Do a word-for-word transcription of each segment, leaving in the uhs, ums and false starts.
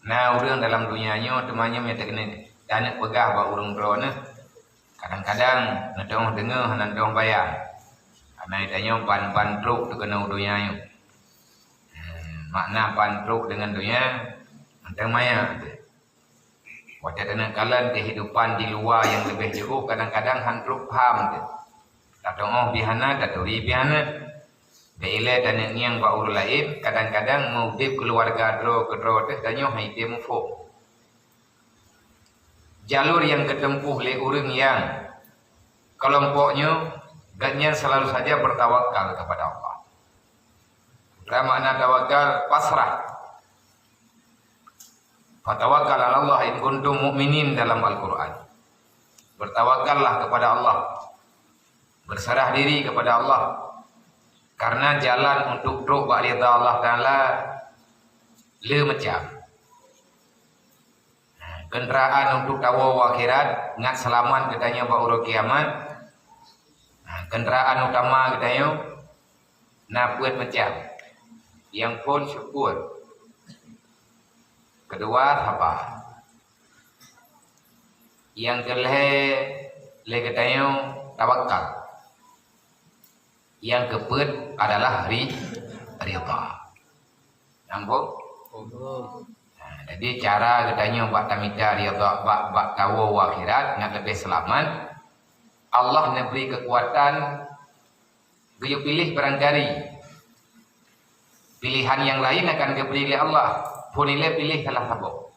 Na ureuëng dalam donya nyoe teuma nyoe nyang takeuneuk taneuk peugah bak ureuëng droeneuh. Kadang-kadang neuteungoh deungoe hana neuteungoh bayang. Karena tanyoe ban-ban trok teukeunong donya nyoe. Makna ban trok deungon donya, mantong maya teuh. Watée taneuk kalon kehidupan di luwa nyang leubeh jeuôh, kadang-kadang han trok pham teuh. Tateungoh bihana, taturi bihana. Bèk ilée taneuk ngieng bak ureuëng laén, kadang-kadang meu-udeb keuluwarga droe keudroe teuh tanyoe han item muphom. Jalur nyang geuteumpuh lé ureuëng nyang keulompok nyoe, gobnyan selalu saja bertawakal kepada Allah. Bukan makna tawakal pasrah. "Fatawakkal 'alallah in kuntum mu'minin" dalam Al-Quran. Bertawakallah kepada Allah. Berserah diri kepada Allah. Karena jalan untuk trok bak ridha Allah Ta'ala le macam. Kenderaan untuk tawoe u akhirat ngat seulamat geutanyoe bak uroe kiamat. Kenderaan utama geutanyoe na peuet macam. Nyang phôn syukur. Keudua, saba. Nyang keulhèe lé geutanyoe tawakal. Nyang keupeuet adalah ri-, ridha. Nyambung? Nah, jadi cara geutanyoe bak tamita ridha bak, bak tawoe u akhirat ngat leubeh seulamat, Allah neubri keukuatan geuyue piléh barangkali. Pilihan nyang laén akan geubri lé Allah, phôn ilée piléh salah saboh.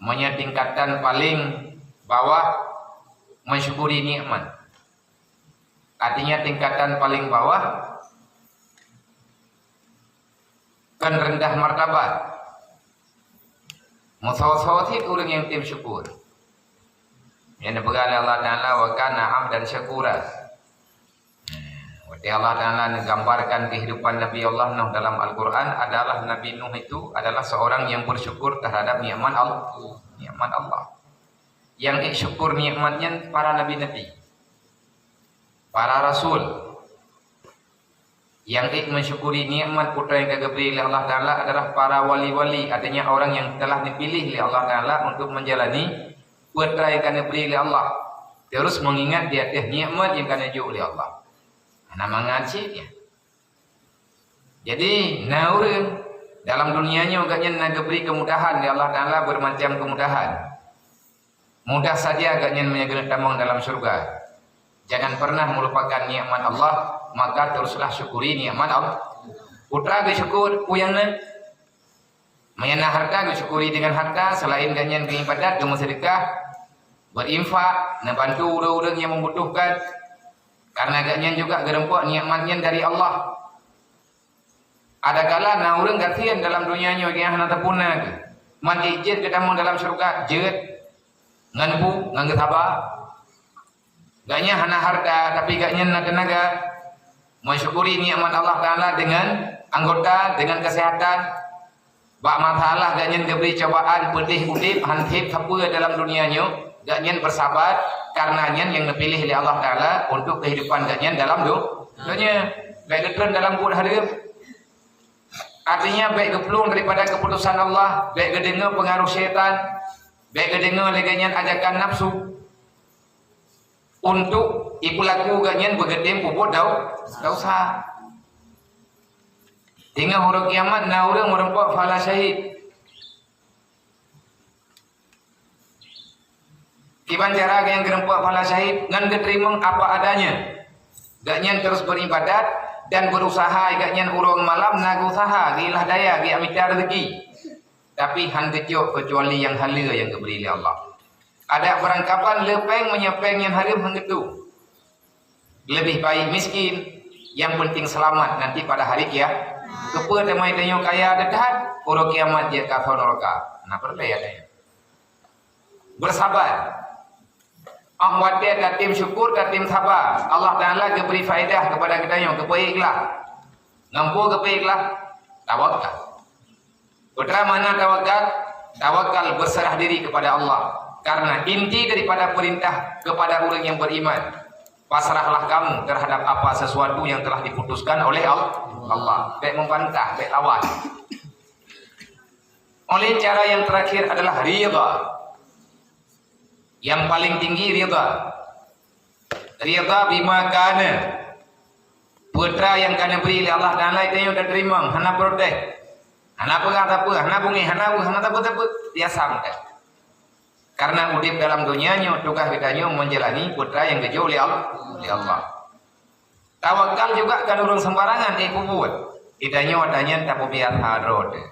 Meunyoe tingkatan paléng bawah, mensyukuri nikmat. Artinya tingkatan paléng bawah kon reundah martabat. Meusoe-soe cit ureuëng nyang tem syukur. Nyang neupeugah lé Allah Ta'ala, "Wa kana 'abdan syakura." Watée Allah Ta'ala neugambarkan kehidupan Nabi Allah Nuh dalam Al-Quran, adalah Nabi Nuh itu adalah seorang yang bersyukur terhadap nikmat Allah. Nikmat Allah. Yang ék syukur nikmat nyan para nabi-nabi, para rasul. Yang ék mensyukuri nikmat peue nyang ka geubri lé Allah Ta'ala adalah para wali-wali, artinya orang yang telah dipilih lé Allah Ta'ala untuk menjalani peue nyang ka neubri lé Allah, terus mengingat di ateueh nikmat nyang ka neujok lé Allah. Hana mangat cit nyan. Jadi, na ureuëng dalam dunia nyoe gobnyan na geubri kemudahan lé Allah Ta'ala, bermacam kemudahan. Mudah saja gobnyan meunyoe geuneuk tamong dalam syeuruga. Jangan pernah melupakan nikmat Allah, maka teruslah syukuri nikmat Allah. Peue geusyukur, peue nyang na. Meunyoe na hareuta, geusyukuri deungon hareuta, selain gobnyan geuibadat, geumeuseudeukah, berinfak, neubantu ureuëng-ureuëng nyang membutuhkan. Karena gobnyan juga geureumpok nikmat nyan dari Allah. Adakala na ureuëng gasien dalam dunia nyoe nyang hana teupeu na geuh. Man ék jeuet geutamong dalam syeuruga, jeuet. Ngon peue? Ngon geusaba. Gobnyan hana hareuta, tapi gobnyan na teunaga. Mensyukuri nikmat Allah Ta'ala dengan anggota, dengan kesehatan. Bak masalah gobnyan geubri cobaan, peudeh udeb, han seb sapeue dalam dunia nyoe, gobnyan bersabar, karena nyan nyang neupiléh lé Allah Ta'ala untuk kehidupan gobnyan dalam du-, dunia. Bèk geutreun dalam buet hareuem. Artinya, bèk geuplueng daripada keputusan Allah, bèk geudeungoe pengaruh syaitan, bèk geudeungoe lé gobnyan ajakan nafsu. Untuk ipeulaku gobnyan beugeutem peubuet dau-, desya. Teungoh uroe kiamat na ureuëng meureumpok pahala syahid. Kiban cara gobnyan geureumpok pahala syahid ngon geuteurimong apa adanya. Gobnyan terus beribadat dan berusaha, gobnyan uroe malam na geuusaha, geuilah daya, geujak mita rezeki. Tapi han geujok keucuali nyang haleue nyang geubri lé Allah. Adak barangkaban le péng meunyoe péng nyang hareuem han geutu. Leubeh baik miskin, nyang penting seulamat nanti pada hari kia-, keupeue teuma tanyoe kaya teuh that, uroe kiamat jeuet keu asoe nuraka. Na peureulée ya tanyoe. Bersabar. Óh watée tatem syukur, tatem saba, Allah Ta'ala geubri faedah keupada geutanyoe, geubri ikhlas. Ngon peue geubri ikhlas? Tawakal. Peue makna tawakal? Tawakal berserah diri kepada Allah. Karena inti daripada perintah kepada orang yang beriman, pasrahlah kamu terhadap apa sesuatu yang telah diputuskan oleh Al-, Allah. Bèk membantah, bèk lawan. Oleh cara yang terakhir adalah ridha. Yang paling tinggi ridha. Ridha bima kana. Peue nyang ka neubri lé Allah Taala, tanyoe tateurimong, hana protes. Hana peugah sapeue, hana beungéh, hana weueh, hana sapeue-sapeue. Biasa meukai. Karena udeb dalam dunia nyoe, tugaih geutanyoe menjalani peue nyang geujok lé Allah, lé Allah. Tawakal juga kon ureuëng sembarangan, eh, peubuet. Geutanyoe tanyan tapeubiasa droe teuh.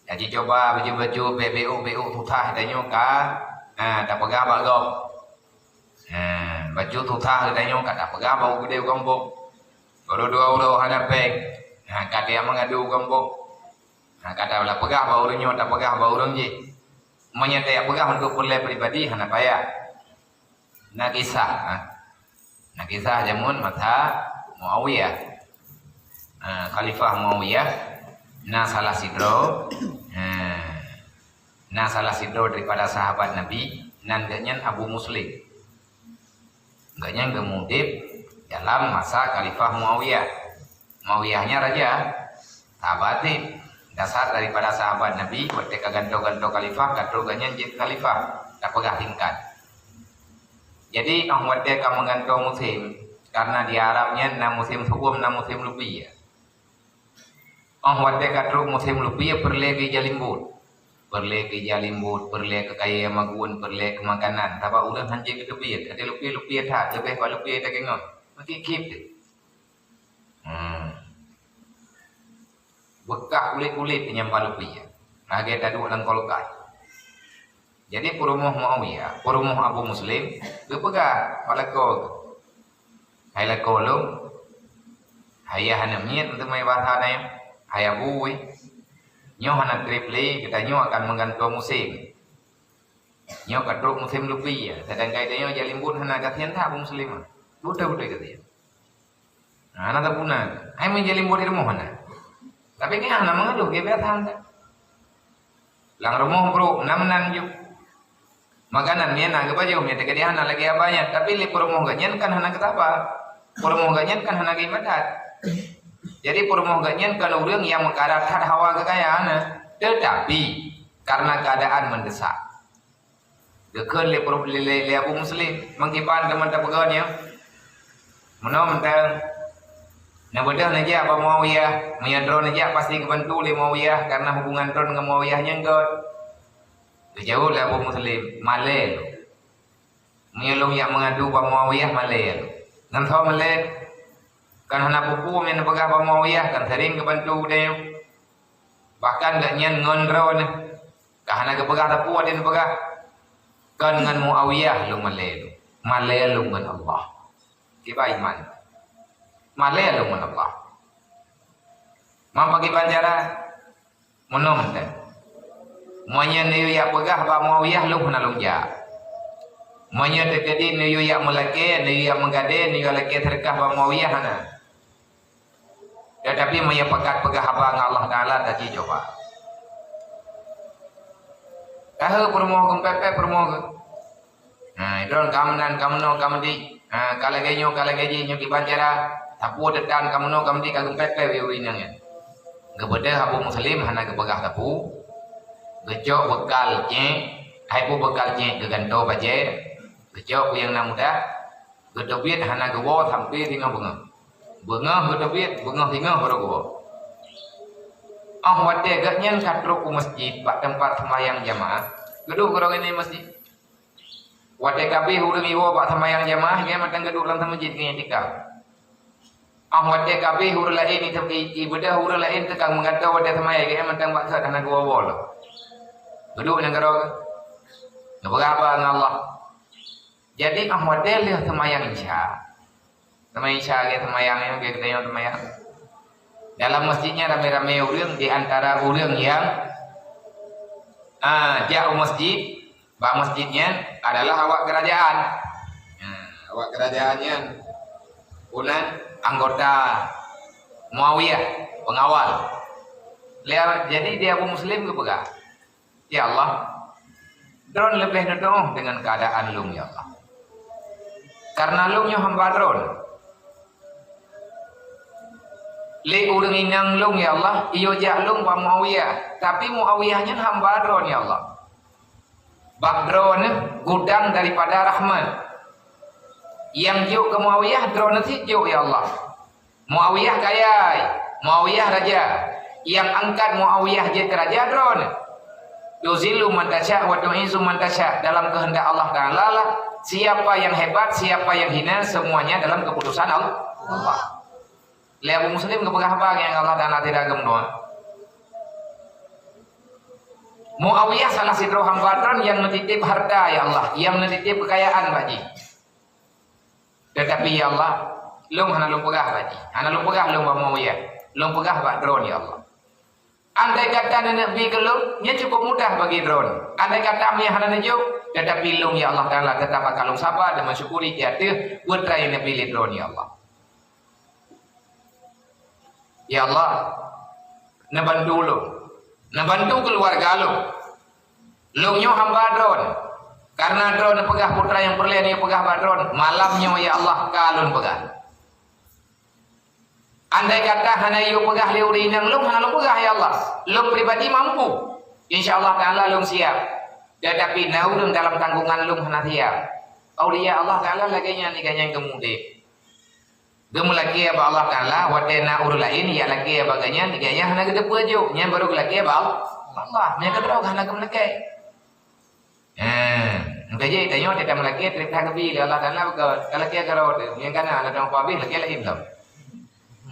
Jadi cuba baju-baju beu-beu susah geutanyoe ka, ha, tapeugah bak gob. Ha, baju susah geutanyoe ka tapeugah bak ureuëng keudée gombong. Baru dua uroe hana péng. Ha, ka dia mengadu gombong. Ha, ka tapeugah bak ureuëng nyoe, tapeugah bak ureuëng jih. Meunyoe tapeugah untuk peureulée pribadi, hana payah. Na kisah, ha. Na kisah jameun masa Muawiyah. Ha, Khalifah Muawiyah na salah sidroe, ha, na salah sidroe daripada sahabat Nabi, nan geuhnyan Abu Muslim. Geuhnyan geumudeb dalam masa Khalifah Muawiyah. Muawiyah nyan raja, sahabat, dasar daripada sahabat Nabi, watée ka gantoe-gantoe khalifah, ka trok geuhnyan jeuet khalifah, tapeugah tingkat. Jadi, óh watée ka meugantoe musém, karena di Arab nyan na musém su'um, na musém lupie. Óh watée ka trok musém lupie, peureulée geuija limbot. Peureulée geuija limbot, peureulée keu kayée magun, peureulée keu makanan. Sabab ureuëng hanjeuet geuteubiet, até lupie-lupie that, leubeh bak lupie teukeungoh. Meukieb-kieb teuh. Hmm. Beukah kulét-kulét nyang bak lupie. Lagée taduek lam kulkas. Jadi peurumoh Muawiyah, peurumoh Abu Muslim, geupeugah bak lakoe geuh, "Hai lakoe lôn, hai ayah aneuk miet, meuteumé bahasa nyoe, hai Abu, nyoe hana treb lé, geutanyoe akan meugantoe musém. Nyoe ka trok musém lupie, sedangkan geutanyoe ija limbot hana, kasihan that Abu Muslim. Beutôi-beutôi kasihan." Nah, hana tapuna. Hai meunyoe ija limbot di rumoh hana. Tapi nyan hana meungeuluh, geubiasa mantong. Lam rumoh brok, na meunan jok. Makanan nyan na geupajoh, nyan teuka di hana lagée abah nyan. Tapi lé peurumoh geuhnyan kan hana geusaba. Peurumoh geuhnyan kan hana geuibadat. Jadi peurumoh geuhnyan kan ureuëng nyang meukarat that hawa geukaya na. Tetapi karena keadaan mendesak. Geukheun lé, lé, lé, lé Abu Muslim, meukiban teuma tapeugon nyoe. Meunoe mantong, neubeudôh neujak bak Muawiyah, meunyoe droe neujak pasti geubantu lé Muawiyah, karena hubungan droe ngon Muawiyah nyan göt. Geujaweueb lé Abu Muslim, "Malée lôn. Meunyoe lôn jak meungadu bak Muawiyah, malée lôn." "Ngon soe malée?" "Kan hana peue-peue nyang neupeugah bak Muawiyah, kan sering geubantu geutanyoe. Bahkan geuhnyan ngon droeneuh ka hana geupeugah sapeue, até neupeugah, 'Kon ngon Muawiyah lôn malée lôn. Malée lôn ngon Allah.'" Kiban iman. "Malée lôn ngon Allah." Meupakiban cara? Meunoe mantong. Meunyoe neuyue jak peugah bak Muawiyah, lôn hana lôn jak. Meunyoe teukeudi neuyue jak meulakée, neuyue jak meugadée, neuyue lakée seudeukah bak Muawiyah, hana. Tetapi meunyoe pakat peugah haba ngon Allah Taala, taci cuba. Ka heueh peurumoh geuh, pép-pép peurumoh geuh. Nah, droe ka meunan, ka meunoe, ka meudiek. Nah, ka lagée nyoe, ka lagée jih, nyoe kiban cara. Sapeue teutan ka meunoe, ka meudiek, ka geumpép-pép wee-wee nyang nyan. Geubeudôh Abu Muslim hana geupeugah sapeue. Geucok beukal cék, hai peue beukal cék geugantoe bajée. Geucok peue nyang na mudah. Geuteubiet hana geuwoe sampoe singoh beungoh. Beungoh geuteubiet, beungoh singoh baru geuwoe. Óh watée geuhnyan ka trok u masjid bak teumpat seumayang jamaah, geuduek keudroe ngon masjid. Watée ka abéh ureuëng iwoe bak seumayang jamaah, geuhnyan mantong geuduek lam masjid ngon iktikaf. Óh watée ka abéh ureuëng laén i-, i-, ibeudôh ureuëng laén teuka meugantoe watée seumayang, geuhnyan mantong bak sot hana geuwoe-woe lom. Geuduek ngon keudroe geuh. Geupeugah haba ngon Allah. Jadi, óh watée lheueh seumayang Isya. Seumayang Isya lagée seumayang nyang biasa geutanyoe seumayang. Dalam masjid nyan ramé-ramé ureuëng, di antara ureuëng nyang, ah, jak u masjid, bak masjid nyan adalah awak keurajeuen. Nah, awak keurajeuen nyan, unan anggota Muawiyah, pengawal. Lé-, jadi di Abu Muslim geupeugah, "Ya Allah, droe leubeh neutuoh deungon keuadaan lôn, ya Allah. Kareuna lôn nyoe hamba droe. Lé ureuëng inong lôn, ya Allah, iyue jak lôn bak Muawiyah. Tapi Muawiyah nyan hamba Droe, ya Allah. Bak Droe gudang daripada rahmat. Nyang jok keu Muawiyah, Droe cit jok, ya Allah. Muawiyah kaya, Muawiyah raja. Nyang angkat Muawiyah jeuet keu raja, Droe. Tuzillu man tasya wa tu'izzu man tasya. Dalam kehendak Allah Ta'ala lah, siapa yang hebat, siapa yang hina, semuanya dalam keputusan Allah. Lé Abu Muslim geupeugah haba nyang Allah Ta'ala tidak geumeudoa. Muawiyah salah sidroe hamba Droe nyang neutitip harta, ya Allah, nyang neutitip keukayaan bak jih. Tetapi, ya Allah, lôn hana lôn peugah bak jih. Hana lôn peugah lôn bak Muawiyah. Lôn peugah bak Droe, ya Allah. Andai kata neuneuk bi keu lôn, nyan cukup mudah bagi Droe. Andai kata meunyo hana neujok, tetapi lôn, ya Allah Ta'ala, tetap akan lôn saba dan mensyukuri di ateueh peue nyang neubi lé Droe, ya Allah. Ya Allah, neubantu lôn. Neubantu keuluwarga lôn. Lôn nyoe hamba Droe. Karena Droe neupeugah peue nyang peureulée neupeugah bak Droe, malam nyoe, ya Allah, ka lôn peugah. Andai kata hana iyue peugah lé ureuëng inong lôn, hana lôn peugah, ya Allah. Lôn pribadi mampu. Insya Allah Ta'ala lôn siap. Tetapi na ureuëng dalam tanggongan lôn hana siap. Aulia Allah Ta'ala lagée nyan, gobnyan geumudeb. Geumeulakée bak Allah Ta'ala, watée na ureuëng laén jak lakée bak gobnyan, gobnyan hana geuteupeue jok, nyan barô geulakée bak Allah. Meunyo keudroe hana geumeulakée. Eh, engkajih tanyoe teuka meulakée treb that geubi lé Allah Ta'ala beuka, ka lakée keudroe teuh, nyang kana ladang pabéh lakée laén lom.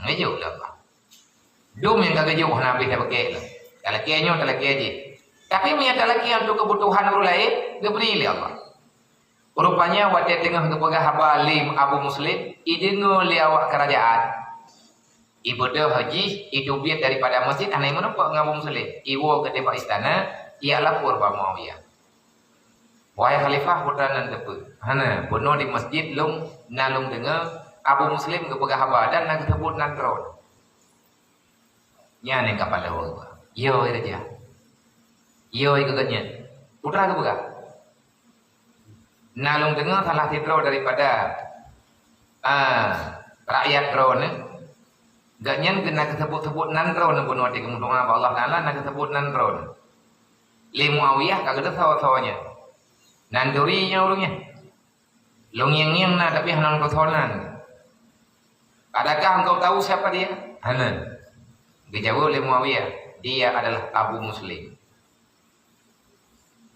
Ngejok lé Allah. Dum nyang ka geujok hana habéh tabeuke lom. Ka lakée nyoe, ka lakée jih. Tapi meunyo talakée untuk keubutuhan ureuëng laén, geubri lé Allah. Rupanya watée teungoh geupeugah haba lé Abu Muslim, ideungoe lé awak keurajeuen. Ibeudôh jih, iteubiet daripada masjid, hana imeunumpok ngon Abu Muslim. Iwoe keudeh bak istana, ijak lapor bak Muawiyah. Wahai khalifah, peue nan teupeue? Hana, bunoe di masjid lôn na lôn deungoe Abu Muslim geupeugah haba dan na geuseubut nan droe. Nyan nyang ka paleng. Yo, raja. Yo, ikut nyan. Peue geupeugah? Na lôn deungoe salah sidroe daripada, ah, rakyat droeneuh. Gobnyan keuh na geuseubut-seubut nan droeneuh bunoe di geumeudoá bak Allah Ta'ala, na geuseubut nan droeneuh. Lé Muawiyah ka geuteusoe-soe nyan. Nan turi nyan ureuëng nyan. Lôn ngieng-ngieng na, tapi hana lôn teusoe nan. Adakah engkau tahu siapa dia? Hana. Geujaweueb lé Muawiyah, "Dia adalah Abu Muslim."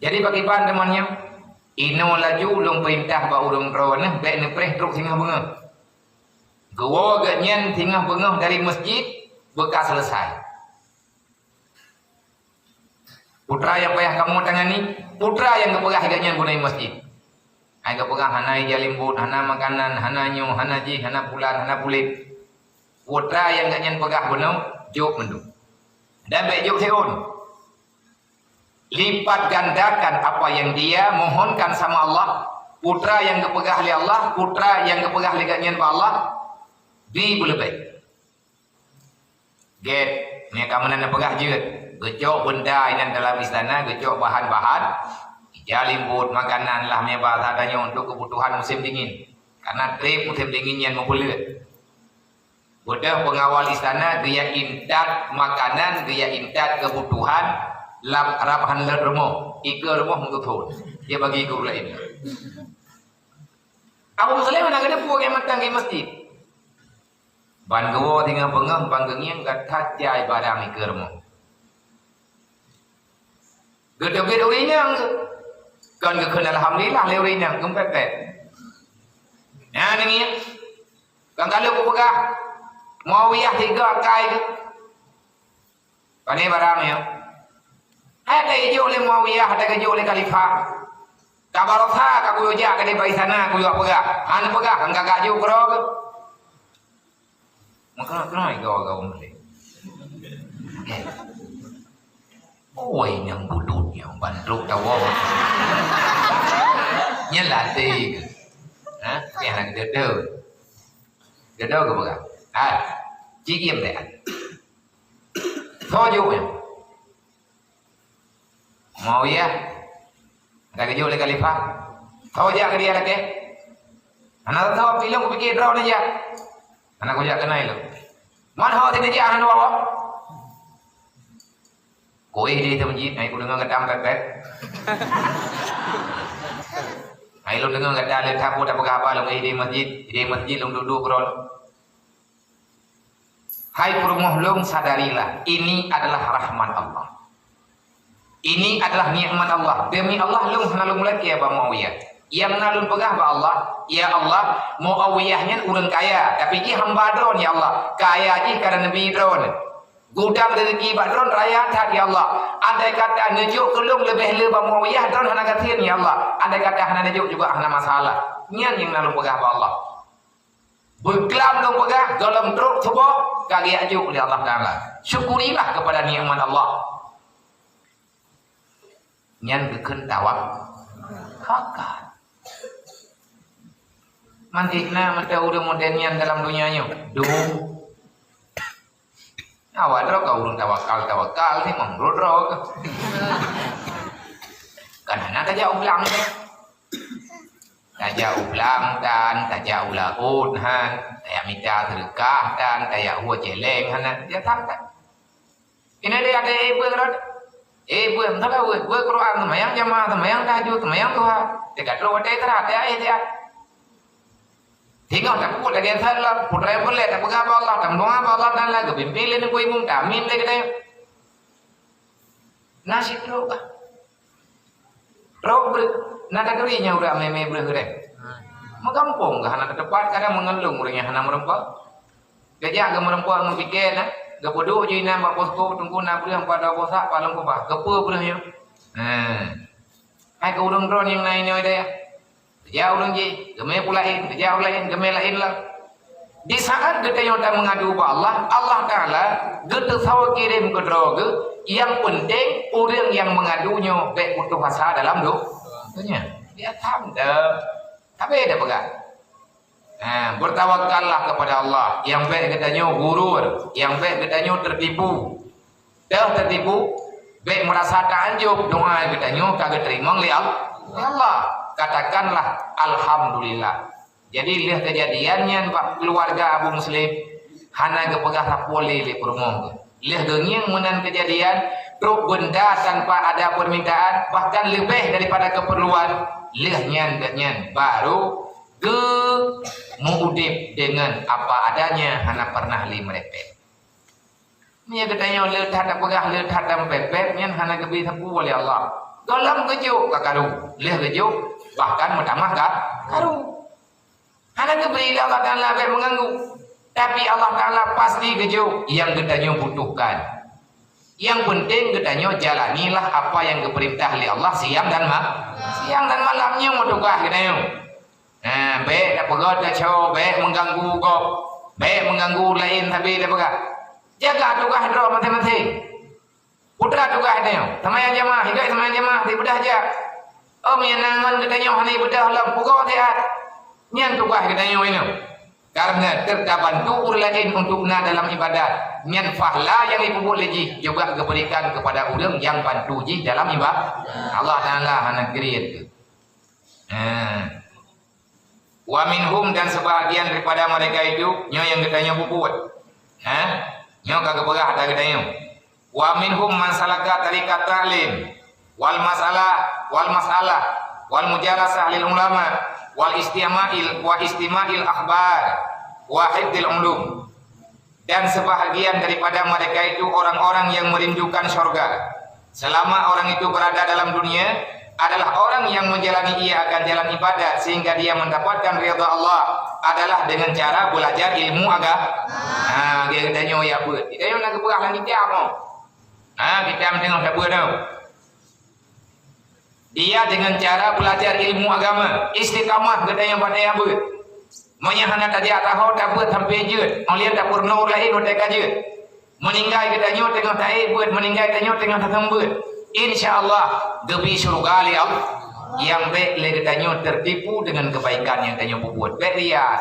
Jadi pakriban teuma nyoe, inoe laju lôn peurintah bak ureuëng droeneuh bék neupreh trok singoh beungoh. Geuwoe gobnyan singoh beungoh dari masjid, beuka seuleusai. Peue nyang payah kamoe tangani, peue nyang geupeugah gobnyan bunoe masjid. Hai geupeugah hana ija limbot, hana makanan, hana nyoe, hana jih, hana pulan, hana pulet. Peue nyang gobnyan peugah bunoe, jok mandum. Dan bék jok siôn. Lipat gandakan apa yang dia mohonkan sama Allah, peue nyang geupeugah lé Allah, peue nyang geupeugah lé gobnyan bak Allah, bi beuleubeh. Gét, meunyo ka meunan neupeugah jeuet, geucok beunda inan dalam istana, geucok bahan-bahan, ija limbot, makanan lah meunyo bahasa tanyoe untuk kebutuhan musim dingin. Karena treb musim dingin nyan meupeuleuet. Beudôh pengawal istana geujak intat makanan, geujak intat kebutuhan, lam rab han leuet rumoh, ikeue rumoh meugeutôn. Dia bagi ikeue ureuëng laén. Abu Muslim hana geuteupeue gét mantong di masjid. Ban geuwoe singoh beungoh, ban geungieng, ka that jai barang ikeue rumoh. Geuteubiet ureuëng inong, kon geukheun alhamdulillah lé ureuëng inong, geumpepet. Nyan ngieng. Kan ka lheueh kupeugah, Muawiyah tiga akai geuh. Pane barang nyoe? Hai ka ijok lé Muawiyah, hai ka ijok lé khalifah. Ka baroesa ka kuyue jak keudeh bak istana, kuyue peugah. Hana peugah, kan ka kajok keudroe geuh. Maka keunoe gawa-gawa malée. Oi, nyang budut nyang bandum tawoe. Nyan latée geuh. Ha? Nyan hana geudeudeu. Geudeudeu geupeugah. Ha. Cigiem deh. Soe jok nyan? Muawiyah. Ka geujok lé khalifah. Soe jak keu dia lakée? Hana soe, ilong kupike droe neujak. Hana kujak keunoe ilong. Man ho sini jih hana wawa. Koe di masjid, ai ku deungoe gata pepet. Ai lôn deungoe gata le tabu tapeugah haba lôn di masjid, di masjid lôn duek-duek keudroe. Hai peurumoh lôn, sadarilah, ini adalah rahmat Allah. Ini adalah nikmat Allah. Demi Allah, lôn hana lôn meulakée bak Muawiyah. Nyang na lôn peugah bak Allah, "Ya Allah, Muawiyah nyan ureuëng kaya, tapi jih hamba Droe, ya Allah. Kaya jih karena Nabi Droe. Gudang rezeki bak Droe raya that, ya Allah. Andai kata neujok keu lôn leubeh le bak Muawiyah, Droe hana gasien, ya Allah. Andai kata hana neujok juga hana masalah." Nyan nyang na lôn peugah bak Allah. Beuklam lôn peugah, gohlom trok suboh ka geujok lé Allah Taala. Syukurilah kepada nikmat Allah. Nyan geukheun tawak-, tawakal. Mandeh na mata ureuëng modern nyan dalam donya nyoe. Dum. Awak droe ka ureuëng tawakal-tawakal ni, meunurot droe ka. Kan hana tajak u blang. Tajak u blang tan, tajak u laôt han, tajak mita seudeukah tan, tajak hue celeng hana, ya tan kan. Ini dia ada ibu kan? Ibu, entahlah, ibu, ibu Quran, semayang jamaah, semayang tahajud, semayang duha. Tiga puluh watèe terat, ya, ya, ya. Singoh tapubuet lagèe that lom, putra nyang peureulèe tapeugah bak Allah, tameudoa bak Allah Taala, geupimpin lé Teungku Imum, tamin lé geutanyoe. Na sidroe bah. Trok breuh, na taturi nyang ureueng mé-mé breuh geutanyoe. Meugampông geuh hana tateupat, kadang meungeulung ureueng nyang hana meureumpok. Geujak geumeureumpok ngon pikée na, geupeuduek ju inan bak posko, teungku na breuh empat dua boh sak, palong keubah. Keupeue breuh nyoe? Nah. Hai keu ureueng droe nyang na inoe dayah. Geujak ureueng jih, geumé peue laén, geujak ureueng laén, geumé laén lom. Di saat geutanyoe tameungadu bak Allah, Allah Taala geuteusawa kirém keudroe geuh, nyang peunteng ureueng nyang meungadu nyoe bèk putôh asa dalam do-, donya. Dia tham deuh. Tapi dia peugah. Ha, bertawakallah kepada Allah. Nyang bèk geutanyoe gurur, nyang bèk geutanyoe teutipu. Deuh teutipu, bèk meurasa taanjôb doa geutanyoe ka geuteurimong lé Al-, lé Allah. Katakanlah, "Alhamdulillah." Jadi, lheueh keujadian nyan bak keuluwarga Abu Muslim, hana geupeugah sapeue lé lé peurumoh geuh. Lheueh geungieng meunan keujadian, trok beunda tanpa ada permintaan, bahkan leubeh daripada keperluan, lheueh nyan geuhnyan barô geumeuudép deungon apa adanya, hana pernah lé meurepet. Meunyoe geutanyoe le that tapeugah, le that tameupepet, nyan hana geubri sapeue lé Allah. Gohlom geujok ka karu, lheueh geujok bahkan meutamah ka karu. Hana geubri lé Allah Taala bèk meuganggu, tapi Allah Taala pasti geujok nyang geutanyoe butuhkan. Nyang peunteng geutanyoe jalanilah apa nyang geupeurintah lé Allah siang dan ma-, siang dan malam nyoe tugaih geutanyoe. Nah, bèk tapeugah taco, bèk meuganggu gob, bèk meuganggu laén sabe tapeugah. Jaga tugaih droe maséng-maséng. Peue teuma tugaih geutanyoe, seumayang jamaah, hingga seumayang jamaah, sibeudah jak. Oh, meunyoe na ngon geutanyoe hana ibeudah lom, pugoe siat. Nyan tugaih geutanyoe inoe. Karena teutabantu ureueng laén untuk na dalam ibadat, nyan pahala nyang jipeubuet lé jih juga geuberikan kepada ureueng nyang bantu jih dalam ibadat. Allah Taala hana kriet. Nah. Wa minhum, dan sebahagian daripada mereka itu, nyoe nyang geutanyoe peubuet. Ha? Nyoe ka geupeugah ata geutanyoe. Wa minhum man salaka tariqat ta'lim wal mas'alah, wal mas'alah, wal mujalasah lil ulama, wal istima'il, wa istima'il akhbar, wa hifdzil ulum. Dan sebahagian daripada mereka itu orang-orang yang merindukan syurga. Selama orang itu berada dalam dunia, adalah orang yang menjalani ia akan jalan ibadat sehingga dia mendapatkan ridha Allah adalah dengan cara belajar ilmu agama. Ha, geutanyoe ya beuet. Geutanyoe na geupeugah lam kitab nyoe. Ha, kitab teuh na beuet nyoe. Dia dengan cara belajar ilmu agama, istiqamah geutanyoe bak tajak beuet. Meunyoe hana tajak taho tabeuet sampai jeuet, 'oh lheueh tapeurunoe ureueng laén watèe ka jeuet. Meuninggai geutanyoe teungoh taék beuet, meuninggai tanyoe teungoh taseumeubeuet. Insya Allah, geubri syeuruga lé Allah. Nyang bèk lé geutanyoe teutipu deungon keubaikan nyang tanyoe peubuet. Bèk riya,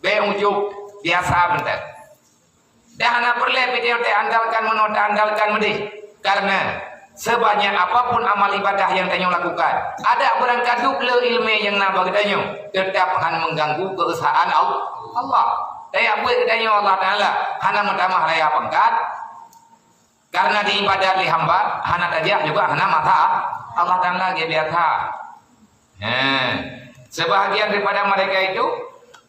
bèk ujub, biasa mantong. Dan hana peureulèe pih tanyoe taandalkan meunoe, taandalkan meudéh. Karena sebanyak apapun amal ibadah nyang tanyoe lakukan, adak beurangkat dub le ileumèe nyang na bak geutanyoe, teutap han meuganggu keuesaan Al-, Allah. Tajak beuet geutanyoe Allah Taala hana meutamah raya pangkat, karena diibadat lé hamba, hana tajak juga hana mata Allah Taala geubri that. Nah, sebahagian daripada mereka itu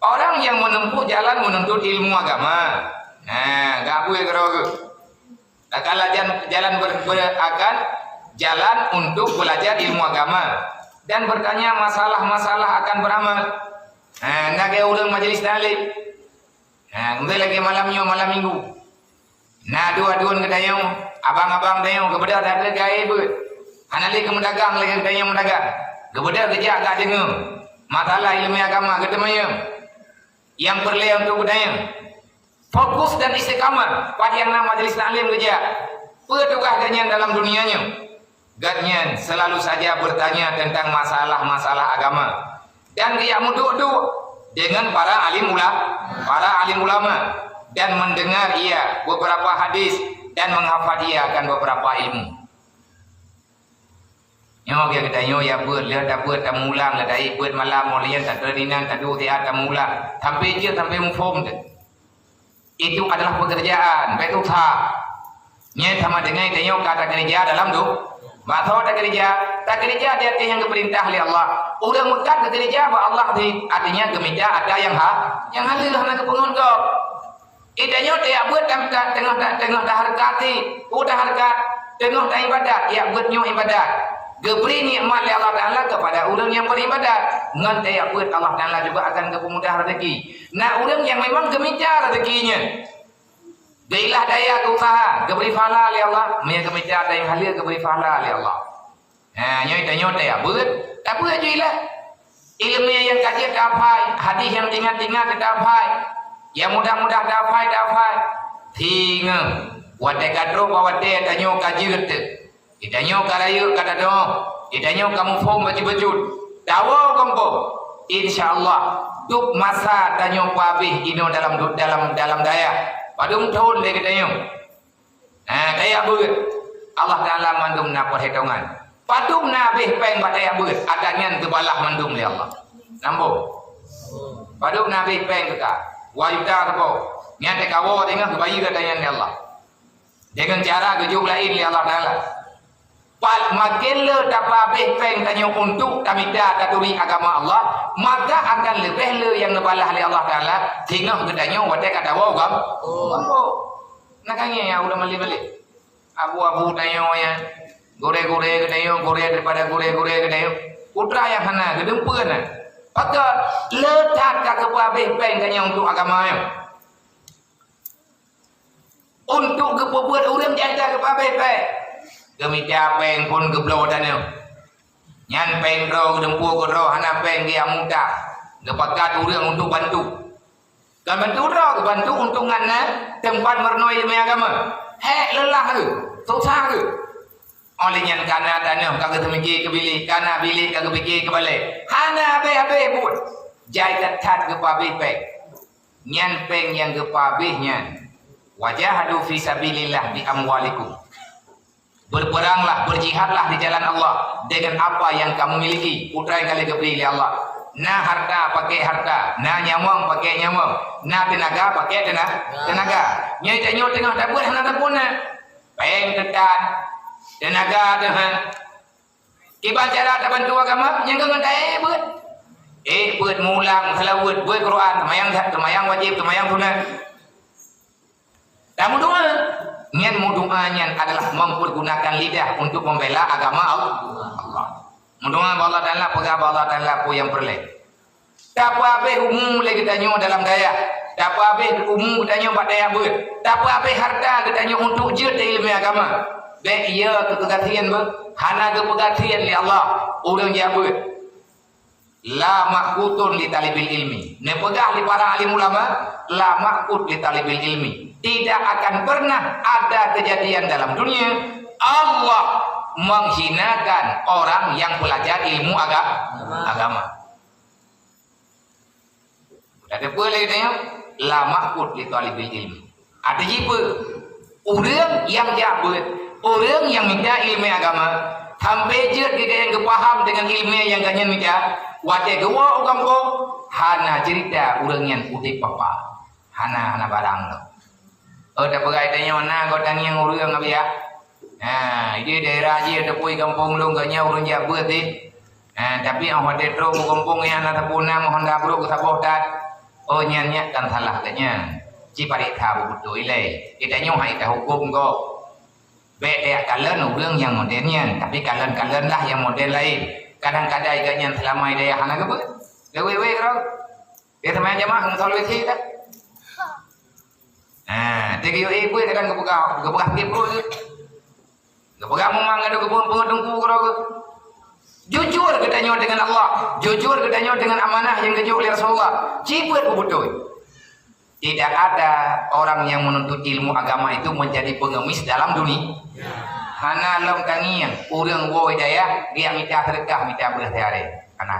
orang yang menempuh jalan menuntut ilmu agama. Nah, gak bui keroge. Takala jalan, jalan ber, ber, akan jalan untuk belajar ilmu agama dan bertanya masalah-masalah akan beramal. Nah, nak ke ureuëng majelis taklim. Nah, kemudian lagi malam nyoe, malam minggu. Na dua-dua geutanyoe, abang-abang tanyoe geubeudôh that lé gaya beuet. Hana lé keumeudagang lé geutanyoe meudagang. Geubeudôh geujak gak deungoe. Masalah ilmu agama geuteumanyong. Yang perlu untuk geutanyoe. Fokus dan istiqamah pada yang nama majelis taklim geujak. Peue tugaih geutanyoe dalam dunia nyoe? Gobnyan selalu saja bertanya tentang masalah-masalah agama dan geujak meuduek-duek dengan para alim ula-, para alim ulama dan mendengar ia beberapa hadis dan menghafal ia akan beberapa ilmu. Nyoe geutanyoe ya beuet, lheueh tabeuet tamulang, lheueh taék beuet malam, mulien tateurinan, taduek siat tamulang. Sampai jeuet, sampai muphom teuh. Itu adalah pekerjaan, bèk tuha. Nyan sama dengan tanyoe ka takeureuja dalam du-, bak soe takeureuja, takeureuja di ateueh nyang geupeurintah lé Allah. Ureuëng meukat geukeureuja bak Allah di, artinya geumita atra nyang ha-, nyang halal hana geupeungon gob. Di tanyoe tajak beuet tam-, ta-, teungoh ta-, teungoh tahareukat, u tahareukat, teungoh taibadat, jak beuet nyoe ibadat. Geubri nikmat lé Allah Taala kepada ureuëng nyang beribadat. Ngon tajak beuet Allah Taala juga akan geupeumudah rezeki. Na ureuëng nyang memang geumita rezeki nyan. Geuilah daya geuusaha, geubri pahala lé Allah, meunyo geumita daya haleue geubri pahala lé Allah. Ha, nyoe tanyoe tajak beuet, tabeuet ju ilah. Ileumèe nyang ka jeuet tafai, hadis nyang tingat-tingat tafai, nyang mudah-mudah tafai, tafai. Singoh, watèe ka trok bak watèe tanyoe ka jeuet teuh. Di tanyoe ka rayeuk ka tadong, di tanyoe ka muphom bacut-bacut. Tawoe gampông. Insya Allah, dub masa tanyoe peuhabéh inoe dalam, dalam, dalam dayah. Padum thôn lé geutanyoe. Ha, tajak beuet. Allah Taala mandum na peuhitongan. Padum na habéh péng bak tajak beuet, ata nyan teubalah mandum lé Allah. Nambô. Padum na habéh péng teuka. Dua juta teuka. Nyan teuka woe teungoh geubayeue ata nyan lé Allah. Deungon cara geujok laén lé Allah Taala. Pat makin le tapeuhabéh péng tanyoe untuk tamita taturi agama Allah, maka akan leubeh le nyang neubalah lé Allah Taala singoh geutanyoe watèe ka tawoe u gam-, gampông. Na ka ngieng ya ulôn malèe-malèe. Abu-abu tanyoe nyan, gurèe-gurèe geutanyoe, gurèe daripada gurèe-gurèe geutanyoe. Putra nyang hana geudeumpeu na. Pakon le that ka geupeuhabéh péng tanyoe untuk agama nyoe. Untuk geupeubuet ureuëng nyang ka geupeuhabéh péng. Geumita péng phôn geubloe tanoh. Nyan péng droe geudeumpue keudroe hana péng geujak mutah. Geupakat ureuëng untuk bantu. Kon bantu droe, geubantu untuk ngon na teumpat meurunoe ileumèe agama. Hék leulah geuh, susah geuh. Óh lheueh nyan kana tanoh ka geuseumiké keu bilék, kana bilék ka geupike keu balèe. Hana habéh-habéh buet. Jai that-that geupeuhabéh péng. Nyan péng nyang geupeuhabéh nyan. Wajahadu fi sabilillah bi amwalikum. Berperanglah, berjihadlah di jalan Allah dengan apa yang kamu miliki. Putra nyang ka lheueh geubri lé Allah. Na harta, pakai harta. Na nyawöng, pakai nyawöng. Na teunaga, pakai teuna-, teunaga. Nyoe tanyoe teungoh tabeuet hana tapuna. Péng teuh tan. Teunaga teuh han. Kiban cara tabantu agama nyang keu ngon taék beuet. Ék beuet, mulang, seulaweuet, beuet Quran, seumayang, seumayang wajéb, seumayang sunat. Dan meudoa. Nyan meudoa nyan adalah mempergunakan lidah untuk membela agama Allah. Meudoa bak Allah Taala, peugah bak Allah Taala peue nyang peureulèe. Tapeuhabéh umu lé geutanyoe dalam dayah. Tapeuhabéh umu geutanyoe bak dayah beuet. Tapeuhabéh harta geutanyoe untuk jeuet di ileumèe agama. Bèk iya keu keugasien beuh. Hana geupeugasien lé Allah ureuëng jak beuet. La maqutun li talibil ilmi. Neupeugah lé para alim ulama, la maqut li talibil ilmi. Tidak akan pernah ada kejadian dalam dunia Allah menghinakan orang yang belajar ilmu aga-, agama. Dak teupeue lé nyoe, la maqut li talibil ilmi. Arti jipeue? Ureuëng nyang jak beuet, ureuëng nyang mita ileumèe agama, sampai jeuet geuh nyang geupaham deungon ileumèe nyang gobnyan mita, watèe geuwoe u gampông, hana ceurita ureuëng nyan udép papa. Hana, hana barang tu. Oh, tapeugah tanyoe na geutangieng ureueng abiak. Ha, di daerah jih teupui gampông lôn geuh nyan ureueng jak beuet deh. Ha, tapi 'oh watèe trok u gampông nyan na teupeu na honda brôk geusaboh that. Oh, nyan nyan kan salah geuh nyan. Ci pareksa beutôi lé. Geutanyoe hai tahuköm gob. Bèk tajak kalon ureueng nyang model nyan, tapi kalon-kalon lah nyang model laén. Kadang-kadang geuh nyan seulama di dayah hana geubeuet. Geuwèe-wèe keudroe. Dia seumayang jamaah ngon salat isi dah. Ha, teugiyu ibu kadang geupeugah, geupeugah tiep perut. Geupeugah memang ada geupeugah teungku keudroe. Jujur geutanyoe dengan Allah, jujur geutanyoe dengan amanah nyang geujok lé Rasulullah. Cibeuet beutôi. Tidak ada orang yang menuntut ilmu agama itu menjadi pengemis dalam dunia. Hana lom tangieng ureueng woe dayah dia mita seudeukah, mita beureusahari. Hana.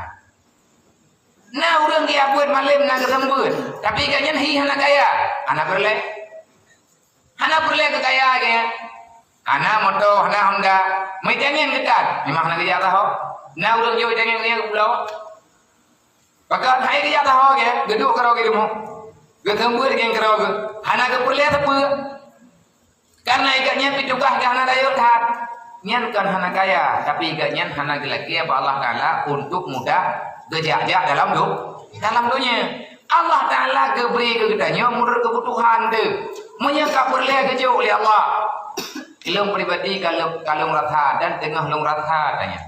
Na ureueng geujak beuet malém na geuseumeubeuet, tapi gobnyan hi hana kaya, hana peureulèe. Hana peureulèe keu kaya geuh. Hana moto, hana honda. Meuitangieng geutan, memang hana geujak taho. Na ureueng jok itangieng geuh pulo. Pakon hai geujak taho geuh, geuduek keudroe geuh rumoh. Geuseumeubeuet geuh keudroe geuh. Hana geupeureulèe sapeue. Karena gobnyan pih tugaih geuh hana rayeuk that. Nyan kon hana kaya, tapi gobnyan hana geulakèe bak Allah Taala untuk mudah geujak-jak dalam du-, dalam donya. Allah Taala geubri keu geutanyoe meunurot keubutuhan teuh. Meunyoe ka peureulèe geujok lé Allah. Lôn pribadi ka lôn, ka lôn rasa dan teungoh lôn rasa tanyoe.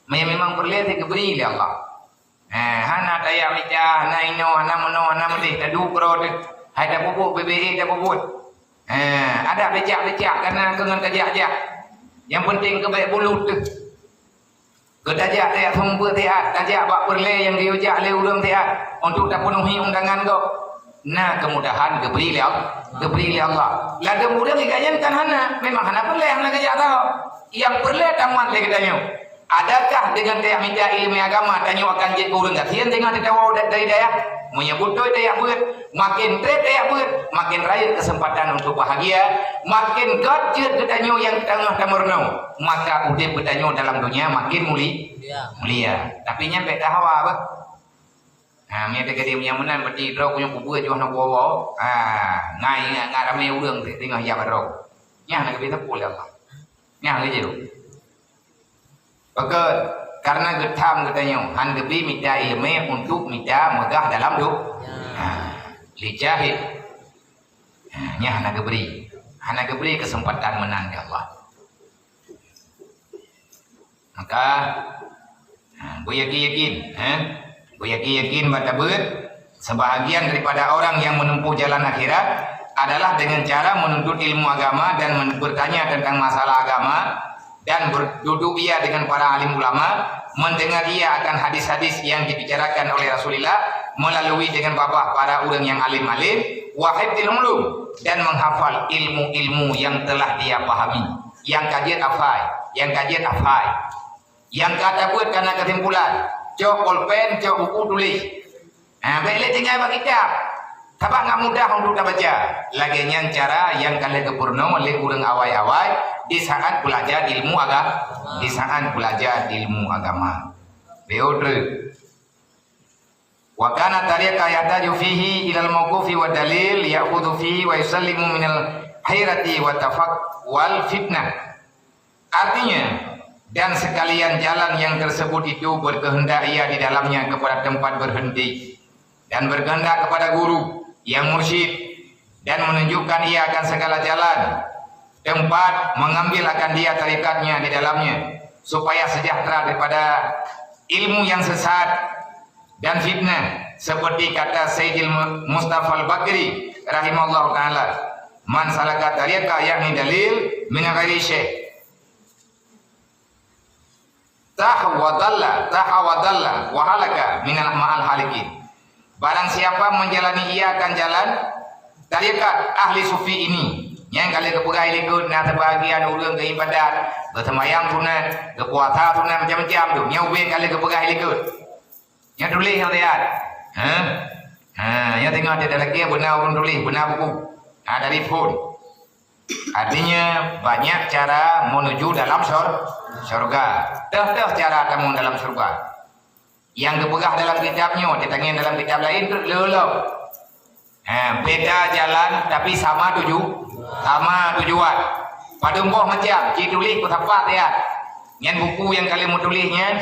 Meunyoe memang peureulèe teuh geubri lé Allah. Eh, hana tajak mita, hana inoe, hana meunoe, hana meudeh, taduek keudroe teuh. Hai tapubuet, B B E tapubuet. Eh, adak becak-becak kana keu ngon tajak-jak. Nyang penting keu bèk bulut teuh. Keu tajak, tajak seumeubeuet siat, tajak bak peureulèe nyang geuyue jak lé ureueng siat untuk tapeunuhi undangan gob. Na keumudahan geubri lé Allah, geubri lé Allah. Ladôm ureueng geuh nyan kan hana, memang hana peureulèe, hana geujak taho. Nyang peureulèe tamat lé geutanyoe. Adakah deungon tajak mita ileumèe agama tanyoe akan jeuet keu ureueng gasien deungon tatawoe da-, dari dayah? Meunyoe beutôi tajak beuet, maken trép tajak beuet, maken rayeuk keuseumpatan untuk bahagia, maken gèt jeuet geutanyoe nyang teungoh tameurunoe, maka udép geutanyoe dalam donya maken muli-, mulia. Tapi nyan bèk tahawa beuh. Ha, meunyoe teukeudi nyang meunan, berarti droe keuh nyang kubeue jih na woe-woe. Ha, ngai, ngai, ngai ramé ureueng teungoh jak bak droe. Nyan na geubri sapeue lé Allah. Nyan geujeuet. Pakon, karena geutham geutanyoe, han geubri mita ileumèe untuk mita meugah dalam du-, ha, lijahid. Ha, nyan hana geubri. Hana geubri keuseumpatan meunan lé Allah. Maka, ha, beuyakin-yakin, eh? Beuyakin-yakin bak tabeuet, sebahagian daripada orang yang menempuh jalan akhirat adalah dengan cara menuntut ilmu agama dan men-, bertanya tentang masalah agama dan berdudu ia dengan para alim ulama, mendengar ia akan hadis-hadis yang dibicarakan oleh Rasulullah melalui dengan babah para ureueng nyang alim-alim, wa hifdzil ulum, dan menghafal ilmu-ilmu yang telah dia pahami, nyang ka jeuet hafai, nyang ka jeuet hafai. Nyang ka tabeuet kana keusimpulan, cok polpen, cok buku tuléh. Ha, bèk lé tinggai bak kitab. Sabab ngat mudah untuk tabaca. Lagèe nyan cara nyang ka lheueh geupeurunoe lé ureueng awai-awai di saat beulajar ilmu aga-, di saat beulajar ilmu agama. Beudôh. Wa kana tariqa yahtaju fihi ilal mauqufi wa dalil, ya'khudhu fihi wa yusallimu minal hairati wa tafak-, wal fitnah. Artinya, dan sekalian jalan yang tersebut itu berkehendak ia di dalamnya kepada tempat berhenti, dan berkehendak kepada guru yang mursyid, dan menunjukkan ia akan segala jalan, tempat, mengambil akan dia tarikatnya di dalamnya, supaya sejahtera daripada ilmu yang sesat dan fitnah, seperti kata Sayyidil Mu-, Mustafa Al-Bakri rahimahullahu taala, "Man salaka tariqa yakni dalil min ghairi syekh." Tah wa dalla, tah wa dalla, wa halaka minal ma'al halikin. Barang siapa menjalani ia akan jalan tarekat ahli sufi ini, nyang ka lheueh geupeugah i likot, na sibahagian ureueng geuibadat, geuseumbahyang sunat, geupuasa sunat, macam-macam tu, nyan ubé ka lheueh geupeugah i likot. Nyan tuléh nyang siat. Ha? Ha, nyang singoh di dalam kia beuna ureueng tuléh, beuna buku. Ha, dari phon. Artinya, banyak cara menuju dalam syur-, syurga. Teuh-teuh cara tamong dalam syurga. Nyang geupeugah dalam kitab nyoe, teutangieng dalam kitab laén, treuk lom. Ha, beda jalan tapi sama tuju-, sama tujuan. Padum boh macam, cit tuléh peusapat ya. Nyan buku nyang ka lheueh meutuléh nyan,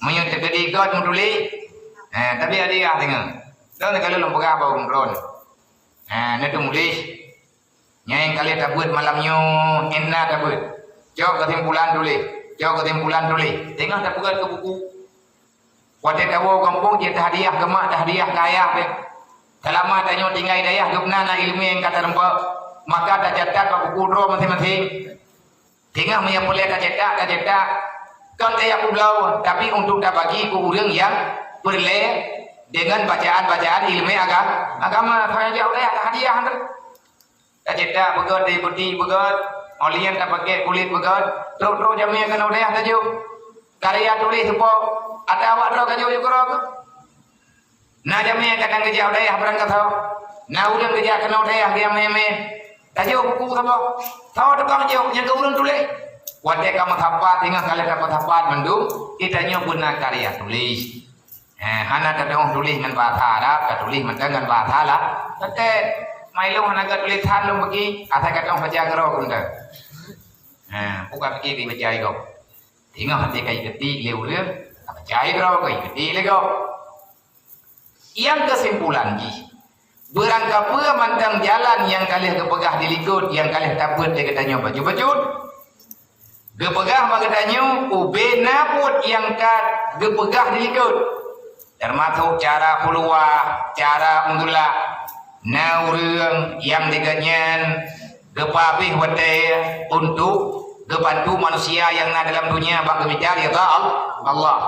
meunyoe teukeudi göt meutuléh, ha, tapi hadiah teungoh. Droeneuh ka lheueh lôn peugah bak ureueng droeneuh. Ha, na teumuléh. Nyang ka lheueh tabeuet malam nyoe, enna tabeuet. Cok keusimpulan tuléh, cok keusimpulan tuléh. Teungoh tapeugöt keu buku. Watèe tawoe gampông jeuet tahadiah keu mak, tahadiah keu ayah bèk. Seulama tanyoe tinggai dayah geuh na, na ileumèe nyang ka tareumpok, maka tacatat bak buku droe maséng-maséng. Teungoh meunyoe peureulèe tacetak, tacetak. Kon kaya peubloe, tapi untuk tabagi keu ureueng nyang peureulèe deungon bacaan-bacaan ileumèe aga-, agama. Hana jak u dayah tahadiah tu. Tacetak beugöt, taikuti beugöt, óh lheueh nyan tapakèk kulét beugöt, trok-trok jamèe keunoe dayah tajok. Karya tuléh seupôt, ata awak droe ka jok keudroe keuh. Na jamèe kadang geujak u dayah barang gasoe. Na ureueng geujak keunoe dayah geujamèe-mèe. Tajok buku saboh. Saboh tukang jok nyang keu ureueng tuléh. Watèe ka meusapat, teungoh ka lheueh ka meusapat mandum, geutanyoe beuna karya tuléh. Eh, hana tatuléh tuléh ngon bahasa Arab, tatuléh mantong ngon bahasa La-, Laten. Mai lôn hana geutuléh that lôn bagi, asai ka tuléh baca keudroe keu mantong. Eh, buka pike ka baca igoe. Teungoh até ka iketik lé ureueng, ka baca igoe, ka iketik lé gob. Nyang keusimpulan jih, beurangkapeue mantong jalan nyang ka lheueh geupeugah di likot, nyang ka lheueh tabeuet lé geutanyoe bacut-bacut, geupeugah bak geutanyoe ubé na buet nyang ka geupeugah di likot, teumasok cara khuluwah, cara undula. Na ureueng nyang di gobnyan geupeuhabéh watèe untuk geubantu manusia nyang na dalam dunia bak geumita ridha Al-, Allah.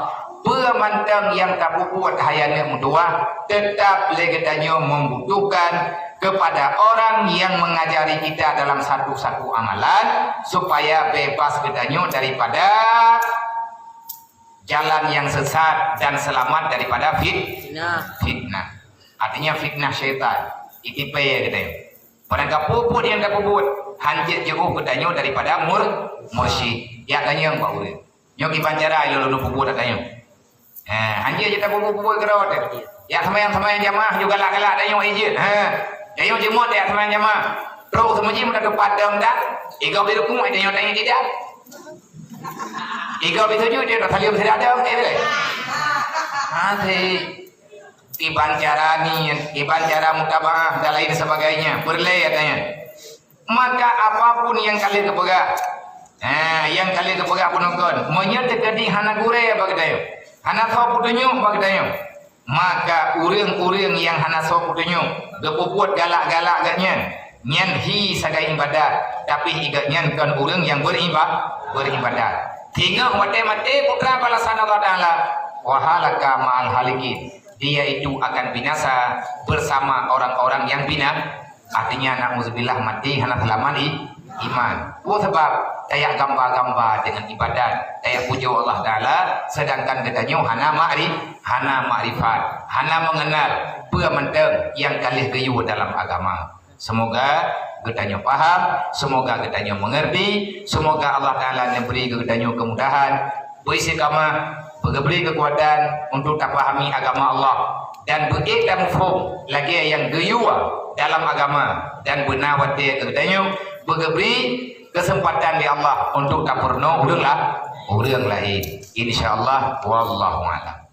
Peue mantong nyang tapeubuet hai aneuk meutuwah, teutap lé geutanyoe membutuhkan kepada orang yang mengajari kita dalam satu-satu amalan, supaya bebas geutanyoe daripada jalan yang sesat dan selamat daripada fit-, Fitnah. fitnah. Artinya fitnah syaitan. Itipée geutanyoe. Barangkapeue buet nyang tapeubuet, hanjeuet jiôh geutanyoe daripada mur-, mursyid. Yak tanyong bak ureueng. Nyoe kiban cara ilôn lôn peubuet dak tanyoe. Ha, hanjeuet jeuet tapeubuet-buet keudroe teuh. Yak seumayang-seumayang jamaah ju galak-galak tanyoe ijeuet. Ha. Tanyoe jeumot yak seumayang jamaah. Trok seumeujih meutateupat dong dak. Igoe bit rukuk tanyoe tanyoe tidak. Igoe bit sujud dia tak salim tidak ada. Eh, boleh. Masih. Kiban cara ni, kiban cara mutabaah dan lain sebagainya. Peureulée katanya. Maka apapun nyang ka lheueh geupeugah, ha, nyang ka lheueh geupeugah peunoh kon, meunyoe teukeudi hana gurée bak geutanyoe, hana soe peutunyok bak geutanyoe, maka ureueng-ureueng nyang hana soe peutunyok geupeubuet galak-galak geuh nyan, nyan hi sagai ibadat, tapi geuh nyan kon ureueng nyang beuriba-, beuribadat. Singoh watée maté putra balasan Allah Taala, "Wa halaka ma'al halikin." Dia itu akan binasa bersama orang-orang yang bina-, artinya, na'udzubillah, mati hana seulamat i-, iman. Peue sabab? Tajak gamba-gamba deungon ibadat, tajak pujoe Allah Taala, sedangkan geutanyoe hana ma'ri-, hana makrifat, hana meungeunal peue mantong nyang ka lheueh geuyue dalam agama. Semoga geutanyoe paham, semoga geutanyoe mengerti, semoga Allah Taala neubri geutanyoe kemudahan, beuistiqamah, beugeubri kekuatan untuk tapahami agama Allah dan beuék tamuphom lagée nyang geuyue dalam agama dan beuna watée geutanyoe beugeubri kesempatan di Allah untuk tapeurunoe ureueng la-, ureueng laén. Insya Allah, wallahu a'lam.